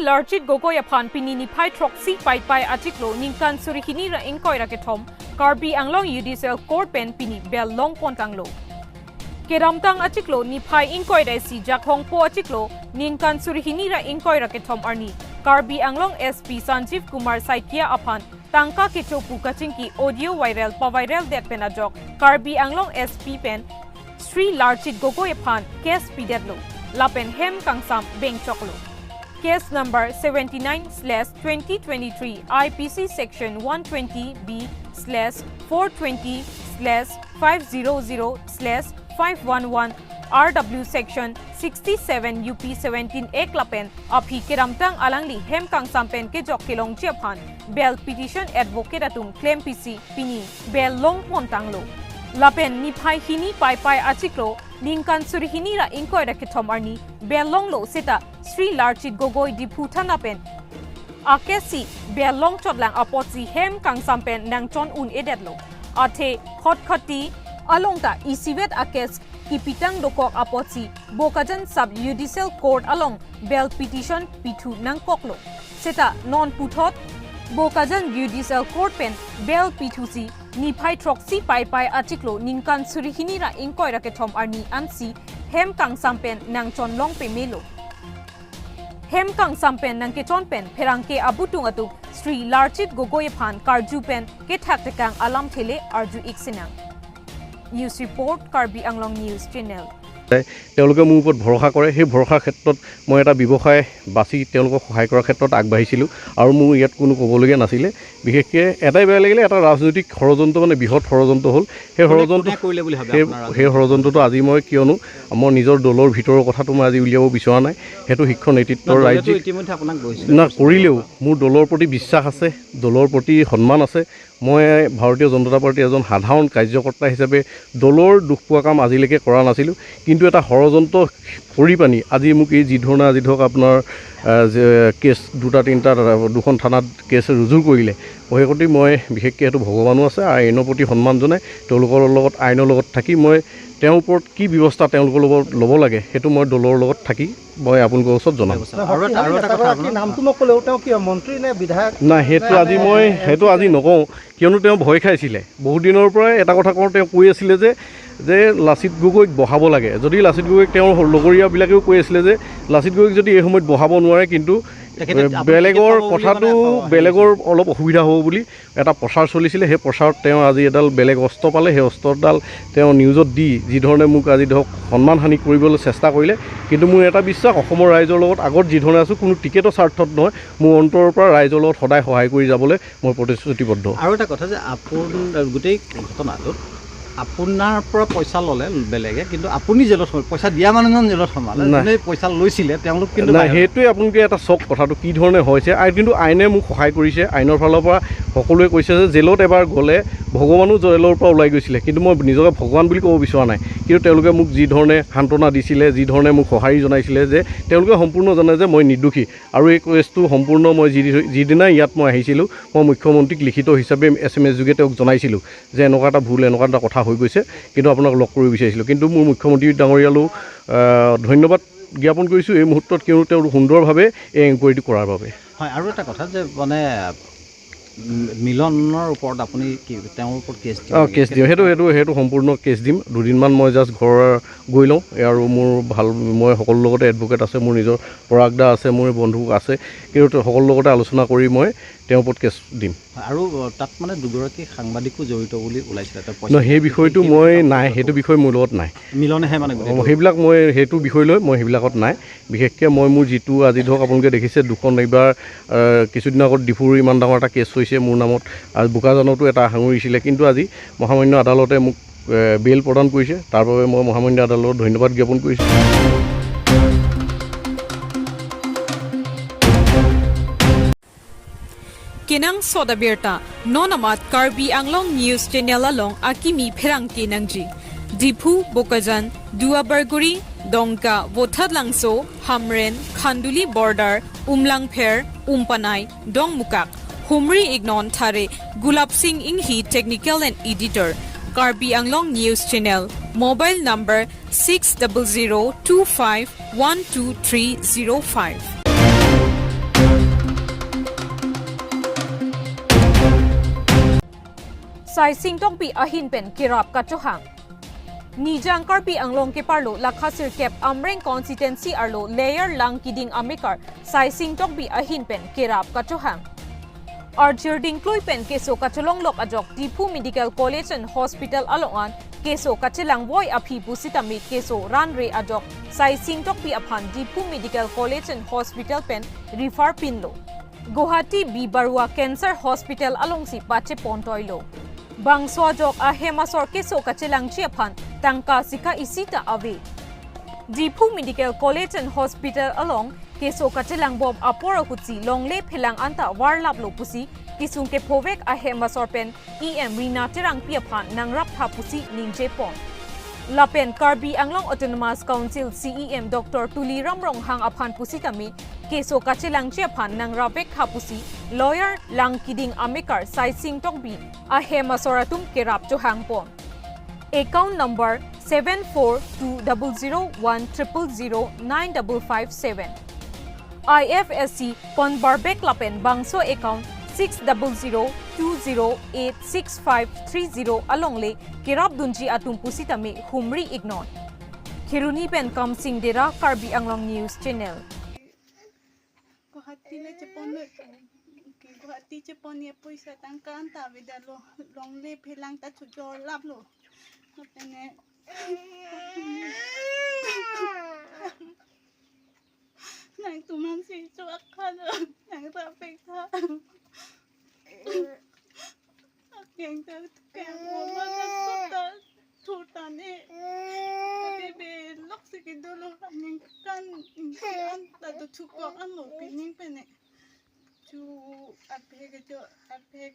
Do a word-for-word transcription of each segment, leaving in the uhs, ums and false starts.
Larjit Gogoi aphan pini niphai throksi Paipai achiklo ningkan suri hini ra ingkoi ra kethom Karbi Anglong Judicial Court pen pini bail longpon tanglo. Kedamtang achiklo niphai ingkoi ra isi Jakhong po achiklo ningkan suri hini ra ingkoi ra kethom arni Karbi Anglong S P Sanjeev Kumar Saikia aphan tangka kecho pu kachingki audio viral paviral det pen ajok Karbi Anglong S P pen Sri Larjit Gogoi aphan case pidetlo lapen hem kangsam bengchoklo. Case number seventy-nine slash twenty twenty-three I P C section one twenty B slash four twenty slash five zero zero slash five one one R W section sixty-seven U P seventeen Act lapen aphi kedamtang alangli hem kangsam pen kejok kelongji aphan bail petition advocate atum klem pisi pini bail longpon tanglo. Lapen niphai hini Paipai achiklo ningkan suri hini ra ingkoi ra kethom arni bail longlo seta Sri Larjit Gogoi Diphu thana pen a case si bail longchotlang apotsi hem kangsam pen nangchon un-edetlo. Athe khotkhati along ta isivet a case kipitang dokok apotsi Bokajan Sub Judicial Court along bail petition pithu nangkoklo. Seta non puthot Bokajan Judicial Court pen bail pithusi niphai throksi Paipai achiklo ningkan suri hini ra ingkoi ra kethom arni ansi hem kangsam pen nangchon long pemelo. Hem kangsam pen nangkechon pen pherangke abutung atum Sri Larjit Gogoi aphan karju pen kethak tekang alamthe le arju-ik sinang. News report, Karbi Anglong News Channel. তেওঁলোকে মোৰ ওপৰত ভৰসা কৰে। সেই ভৰসাৰ ক্ষেত্ৰত মই এটা ব্যৱসায় বাছি তেওঁলোকক সহায় কৰাৰ ক্ষেত্ৰত আগবাঢ়িছিলোঁ আৰু মোৰ ইয়াত কোনো ক'বলগীয়া নাছিলে। বিশেষকৈ এটাই বেয়া লাগিলে, এটা ৰাজনৈতিক ষড়যন্ত্ৰ, মানে বৃহৎ ষড়যন্ত্ৰ হ'ল। সেই কোনে, ষড়যন্ত্ৰ কোনে কৰিলে বুলি ভাবে সেই আপোনাৰ সেই ৰাজনৈতিক? ষড়যন্ত্ৰটো আজি মই, কিয়নো মোৰ নিজৰ দলৰ ভিতৰৰ কথাটো মই আজি উলিয়াব বিচৰা নাই। সেইটো শীৰ্ষ নেতৃত্বৰ দলেতো ৰাজ্যিক ইতিমধ্যে আপোনাক বহিষ্কাৰ না কৰিছে। কৰিলেও মোৰ দলৰ প্ৰতি বিশ্বাস আছে, দলৰ প্ৰতি সন্মান আছে। মই ভাৰতীয় জনতা পাৰ্টীৰ এজন সাধাৰণ কাৰ্যকৰ্তা হিচাপে দলৰ দুখ পোৱা কাম আজিলৈকে কৰা নাছিলোঁ। কিন্তু এটা ষড়যন্ত্ৰ কৰি পানি আজি মোক এই যি ধৰণে, আজি ধৰক আপোনাৰ, আহ, যে কেছ দুটা তিনিটা, দুখন থানাত কেছ ৰুজু কৰিলে, সেইগতিকে মই বিশেষকৈ সেইটো ভগৱানো আছে, আইনৰ প্ৰতি সন্মান জনাই তেওঁলোকৰ লগত, আইনৰ লগত থাকি মই তেওঁৰ ওপৰত কি ব্যৱস্থা তেওঁলোকৰ লগত ল'ব লাগে, সেইটো মই দলৰ লগত থাকি মই আপোনালোকৰ ওচৰত জনাম। আৰু এটা, আৰু এটা কথা, নামটো নকলেও তেওঁ কিয় মন্ত্ৰী নে বিধায়ক? নাই, সেইটো আজি মই, সেইটো আজি নকওঁ, কিয়নো তেওঁ ভয় খাইছিলে। বহুত দিনৰ পৰাই এটা কথা কওঁ, তেওঁ কৈ আছিলে যে, যে লাচিত গগৈক বহাব লাগে। যদি লাচিত গগৈক, তেওঁৰ লগৰীয়াবিলাকেও কৈ আছিলে যে লাচিত গগৈক যদি এই সময়ত বহাব নোৱাৰে, কিন্তু তেখেতে, আপুনি বেলেগৰ তেখেতে পাব বুলি কথাটো, মানে, অ, বেলেগৰ অলপ অসুবিধা হ'ব বুলি এটা প্ৰচাৰ চলিছিলে। সেই প্ৰচাৰত তেওঁ আজি এডাল বেলেগ অস্ত্ৰ পালে। সেই অস্ত্ৰডাল তেওঁ নিউজত দি যি ধৰণে মোক আজি ধৰক সন্মান হানি কৰিবলৈ চেষ্টা কৰিলে, কিন্তু মোৰ এটা বিশ্বাস, অসমৰ ৰাইজৰ লগত আগত যি ধৰণে আছোঁ, কোনো টিকেটৰ স্বাৰ্থত নহয়, মোৰ অন্তৰৰ পৰা ৰাইজৰ লগত সদায় সহায় কৰি যাবলৈ মই প্ৰতিশ্ৰুতিবদ্ধ। আৰু এটা কথা যে আপোন-, গোটেই ঘটনাটোত আপোনাৰ পৰা পইচা ল'লে বেলেগে, কিন্তু আপুনি জেলত সোমাল, পইচা দিয়া মানুহজন জেলত সোমালে, নাই। যোনে পইচা লৈছিলে তেওঁলোক কিন্তু নাই, বাহিৰত। সেইটোৱে আপোনালোকে এটা চাওক কথাটো কি ধৰণে হৈছে। আই-, কিন্তু আইনে মোক সহায় কৰিছে, আইনৰ ফালৰ পৰা সকলোৱে কৈছে যে জেলত এবাৰ গ'লে ভগৱানো জেলৰ পৰা ওলাই গৈছিলে, কিন্তু মই নিজকে ভগৱান বুলি ক'ব বিচৰা নাই। কিন্তু তেওঁলোকে মোক যি ধৰণে সান্তনা দিছিলে, যি ধৰণে মোক সঁহাৰি জনাইছিলে, যে তেওঁলোকে সম্পূৰ্ণ জানে যে মই নিৰ্দোষী। আৰু এই কেছটো সম্পূৰ্ণ মই যি-, যিদিনা ইয়াত মই আহিছিলোঁ, মই মুখ্যমন্ত্ৰীক লিখিত হিচাপে এছ এম এছ যোগে তেওঁক জনাইছিলোঁ যে এনেকুৱা এটা ভুল, এনেকুৱা এটা কথা হৈ গৈছে, কিন্তু আপোনাক লগ কৰিব বিচাৰিছিলোঁ। কিন্তু মোৰ মুখ্যমন্ত্ৰী ডাঙৰীয়ালৈও, আহ, ধন্যবাদ জ্ঞাপন কৰিছোঁ এই মুহূৰ্তত, কিয়নো তেওঁ সুন্দৰভাৱে এই এনকুৱাৰীটো কৰাৰ বাবে। হয়, আৰু এটা কথা যে মানে, উম, মিলনৰ ওপৰত আপুনি কি, তেওঁৰ ওপৰত কেছ দিব অ, নেকি? কেছ দিম। সেইটো, সেইটো, সেইটো সম্পূৰ্ণ কেছ দিম। দুদিনমান মই জাষ্ট ঘৰ গৈ লওঁ। আৰু মোৰ ভাল, মই সকলো লগতে এডভকেট আছে, মোৰ নিজৰ পৰাগ দা আছে, মোৰ বন্ধু আছে, কিন্তু সকলো লগতে আলোচনা কৰি মই তেওঁৰ ওপৰত কেছ দিম। হয়, আৰু, অ, তাত মানে দুগৰাকী সাংবাদিকো জড়িত বুলি ওলাইছিলে, তেওঁ পইচা নহয়, সেই দিয়া। বিষয়টো সেই মই বিষয়ে নাই, সেইটো বিষয়ে মোৰ লগত নাই। মিলনেহে মানে গোটেইটো। অ, সেইবিলাক মই, সেইটো বিষয় লৈ মই সেইবিলাকত নাই। বিশেষকৈ মই মোৰ যিটো আজি ধৰক আপোনালোকে দেখিছে দুখন, এইবাৰ, আহ, কিছুদিন আগত ডিফুৰ ইমান ডাঙৰ এটা কেছ হৈছে মোৰ নামত, আৰু বোকাজানতো এটা সাঙুৰিছিলে, কিন্তু আজি মহামান্য আদালতে মোক, আহ, বেইল প্ৰদান কৰিছে, তাৰ বাবে মই মহামান্য আদালতক ধন্যবাদ জ্ঞাপন কৰিছোঁ। Kenangsot abirta, non amat Karbi Anglong News Channel along akimi pherangke nangji. Diphu, Bokajan, Duarbagori, Dongka, Vothatlangso, Hamren, Khanduli Border, Umlangpher, Umpanai, Dongmukak. Humri-iknon thare Gulab Singh Inghi, Technical and Editor, Karbi Anglong News Channel, mobile number six double zero two five one two three zero five. Saising Tokbi ahin pen kerap kachohang. Nijang Karbi Anglong keparlo lakha sirkep Amreng constituency arlo Lower Langkiding amekar Saising Tokbi ahin pen kerap kachohang. Arjir dingklui pen keso kacholonglok ajok Diphu Medical College and Hospital along an keso kachelang voi aphi pusitame keso ranre ajok Saising Tokbi aphan Diphu Medical College and Hospital pen refer pinlo. Guwahati B Barua Cancer Hospital alongsi pachepontoilo. Bangso ajok ahem asor keso kachelangji aphan tangka sika isi ta ave. Diphu Medical College and Hospital along keso kachelangbom apor ahutsi longle phelang anta varlaplo pusi kesung kephovek ahem asor pen E M Rina Terangpi aphan nangraptha pusi ningjepon. Lapen Karbi Anglong Autonomous Council C E M Doctor Tuliram Ronghang aphan pusitame keso kachelangji aphan nangrapvektha pusi Lower Langkiding amekar Saising Tokbi ahem asor atum kerap chohangpon. Account number seven four two double zero one triple zero nine double five seven. I F S C convert back lapen bangso account six double zero two zero eight six five three zero alongle kerapdunji atum pusitame humri-iknon. Kheroni pen Kamsing Dera, Karbi Anglong News Channel. Guwahati le chepon, Guwahati chepon ye poisa tangka anta avedetlo, longle phelang ta chojorlaplo. Lapen ne nangtumphan si choakhan nangrapvektha. Akeng ta keng mama ta sota thurtan e. Bebe lok si kedolo aningkan isi anta do thukok anlo pining pen e. Chu aphek jo aphek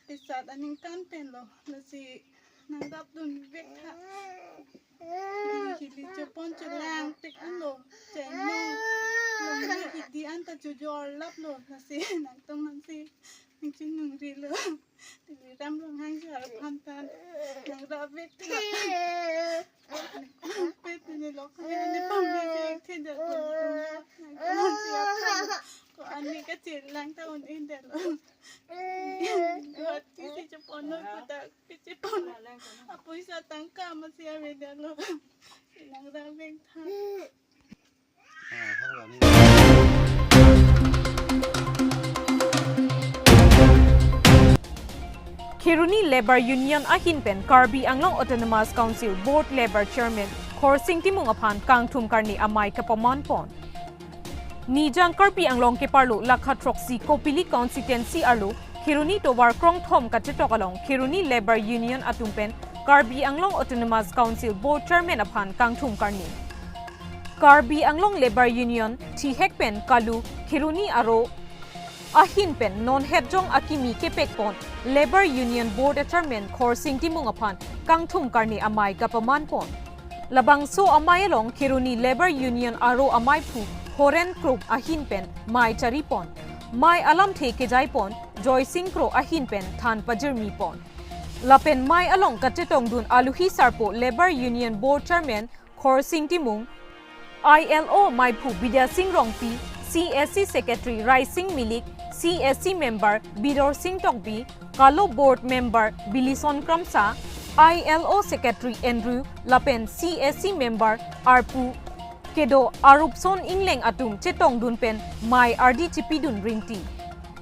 pisat aningkan penlo. Lasi nangrapdunvektha. Hili hili chepon chelangtik anlo. Chenong. Longle hidi anta chojorlaplo. Lasi nangtumphan si nangchinungrilo. Tuliram Ronghang sir aphan ta nangrapvektha. Pet ne lok ne pambi si thedetlo. Nangtumphan si aphan ko ani kachelang ta un-edetlo. Guwahati si chepon noi puta kechepon. Apoisa tangka masi avedetlo. Nangrapvektha. Kheroni Labour Union ahin pen Karbi Anglong Autonomous Council Board Labour Chairman Khorsing Timung aphan kangthum karne amei kapamanpon. Nijang Karbi Anglong keparlo lakha throksi Kopili constituency arlo Kheroni tovar krongthom kachetok along Kheroni Labour Union atum pen Karbi Anglong Autonomous Council Board Chairman aphan kangthum karne. Karbi Anglong Labour Union thihek pen kalu Kheroni aro ahin pen non hetjong akimi kepekpon Labour Union Board Chairman Khorsing Timung aphan kangthum karne amei kapamanpon. Labangso amei along Kheroni Labour Union aro ameiphu Horen Kro ahin pen mei charipon. Mei alamthe kejaipon Joysing Kro ahin pen than pajirmipon. Lapen mei along kachetongdun aluhi sarpo Labour Union Board Chairman Khorsing Timung, I L O meiphu Bidya Sing Rongpi, C S C Secretary Raising Milik, C S C Member Bidor Sing Tokbi, Kalo Board Member Bilison Kramsa, I L O Secretary Andrew lapen C S C Member arpu kedo Arupson Ingleng atum chetongdun pen mei ardi chipidun rinti.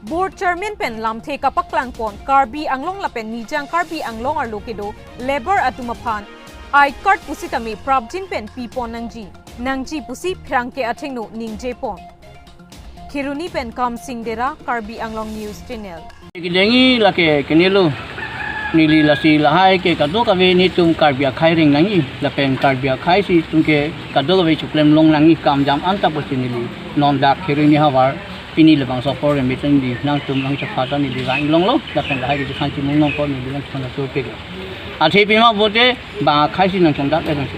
Board Chairman pen lamthe kapaklangpon Karbi Anglong lapen Nijang Karbi Anglong arlo kedo Labour atum aphan I card pusitame prapjin pen pipon nangji, nangji pusi pherangke athengno ningjepon. Kheroni pen Kamsing Dera, Karbi Anglong News Channel. Kedengi lake kenelo neli lasi lahai ke kadokave netum Karbi akhai ring nangji lapen Karbi akhai si itum ke kadokave choklem long nangji kam jam anta pusi neli non dak Kheroni havar pini labangso apor remitang di nangtum nangchepha ta neli vang longlo lapen lahai ke jikhan chimung nongpo neli nangchepha na turpik. Athe pima bote bang akhai si nangchongdak erang si.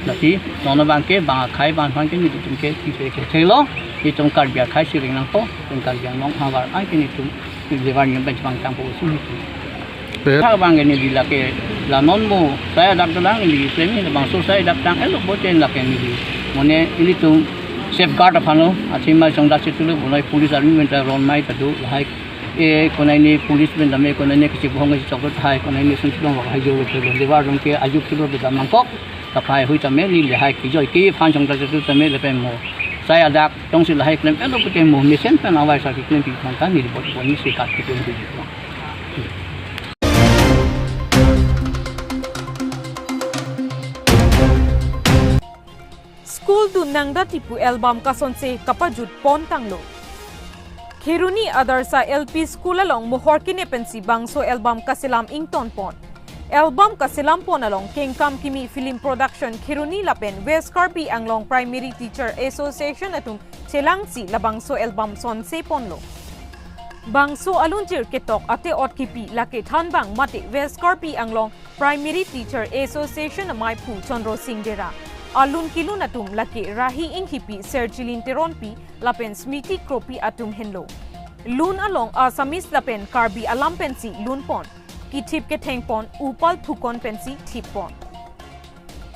Lasi non abang ke bang akhai bang aphan ke nelitum ke kise kethelo, itum Karbi akhai si ring nangpo, itum Karbi Anglong havar an ke netum Labour Union pen chepangtangpo pusi netum. Pe- Tha abang ke neli lake la non mo sai adap dolang neli premi labangso sai adap tang elo bote lake neli. Mo ne ilitum safeguard aphanlo, athema chongdak si tulo bonai police army pen ta ron mei ta do lahai. Ke konai ni police pen tame konai ni kachebohong kachechok tahai, konai ni sungsi dong hai jo lo pe lo, lebar dong ke ajuk kilo pe damang kok. Kapai hui tame neli hai kijoi ke phan chong ta tu tame le pen mo. Sai adak tong si lahai klem pen lo pute mo mesen pen awai sa klem pi phan ta neli bot bot ni si kat klem pi. School Dun Nang Dati pu album kasonse kapajut pon tanglo. Kheroni Adarsha L P School along mohor kene pensi bangso album kaselam ington pon. Album kaselam pon along Kengkam Kimi Film Production Kheroni lapen West Karbi Anglong Primary Teacher Association atum chelangsi labangso album sonse ponlo. Bangso alunjir ketok ate ot kipi lake thanbang mate West Karbi Anglong Primary Teacher Association amaiphu Chandra Singh Dera. Alun kilun atum lake Rahi Inghipi, Serjilin Teronpi lapen Smiti Kropi atum henlo. Lun along Assamese lapen Karbi alam pensi lun pon. Kithip ketheng pon, upal thukon pensi thip pon.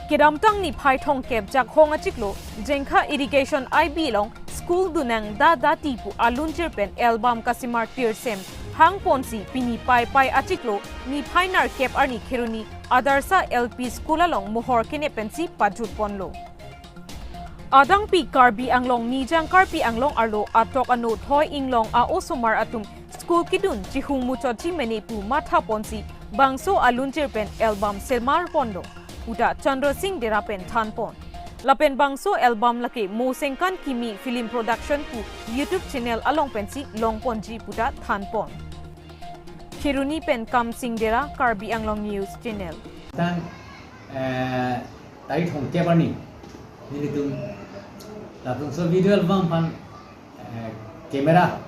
Kedamtang niphai thomkep jakhong achiklo, Jengkha Irrigation I B along School Dun Nang Dati pu alunjir pen album kasemar tirsem hang ponsi pini Paipai achiklo niphai nerkep arni Kheroni Adarsha L P School along mohor kene pensi pajut ponlo. Adangpi Karbi Anglong Nijang Karbi Anglong arlo atok ano thoi inglong a-osomar atum school kedun chihung muchotji mene pu matha ponsi bangso alunjir pen album semar ponlo puta Chandra Singh Dera pen than pon. Lapen bangso album lake Mo Sengkan Kimi Film Production pu YouTube channel along pensi long ponji puta than pon. Kheroni pen Kamsing Dera, Karbi Anglong News Channel. Tang, eh, tarik thomkep arni nelitum labangso video album aphan, eh, camera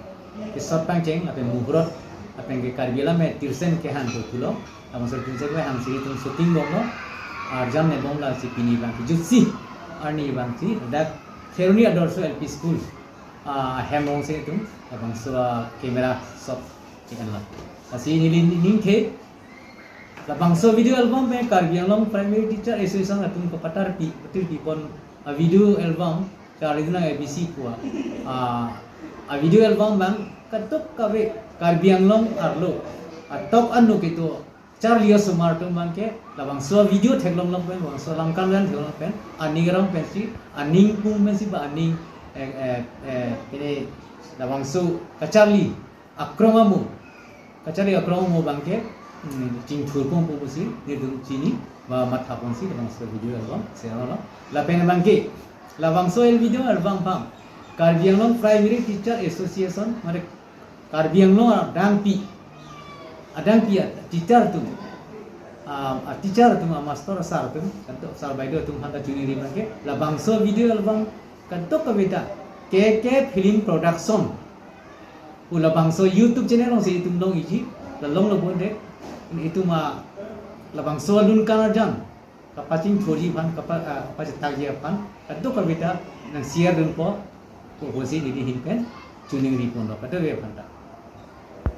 kesot pangcheng lapen muhurot lapen ke Karbi alam me tirsem kehang do pulo. Labangso tirsem kehang si itum shooting bomlo. Arjam ne bomlo si pini abang kejutsi arni abang si dak Kheroni Adarsha L P School, ah, hem along si itum labangso, ah, camera shot ikan la. Lasi neli ning, ningthe labangso video album pen Karbi Anglong Primary Teacher Association atum kapatar pi, patir pi pon a-video album charli nang A B C pu a, a-video album abang kadokave Karbi Anglong arlo atok ano kedo charli osomar atum abang ke labangso video theklong long pen, labangso langkan lang theklong pen, aning arong pensi, aning pung pensi ba aning, eh, eh, eh, ini labangso kacharli akrong amo, kacharli akrong amo abang ke, hmm, chingthur pon pusi nelitum chini ba matha ponsi labangso video album share lo. Lapen abang ke labangso el video album aphan Karbi Anglong Primary Teacher Association, mane Karbi Anglong adangpi, adangpi a-teacher atum, a, a-teacher atum, a-master sir atum, kadok sir baido atum aphan ta choningri abang ke labangso video album kadokave ta K K Film Production pu labangso YouTube channel along si itum long iji, la longlo bonde, itum a labangso alun kan arjan kapachingthurji aphan, kapa, ah, kapachetakji aphan kadokave ta nang share dunpo pu pusi neli ahin pen choningri ponlo kadokave aphan ta.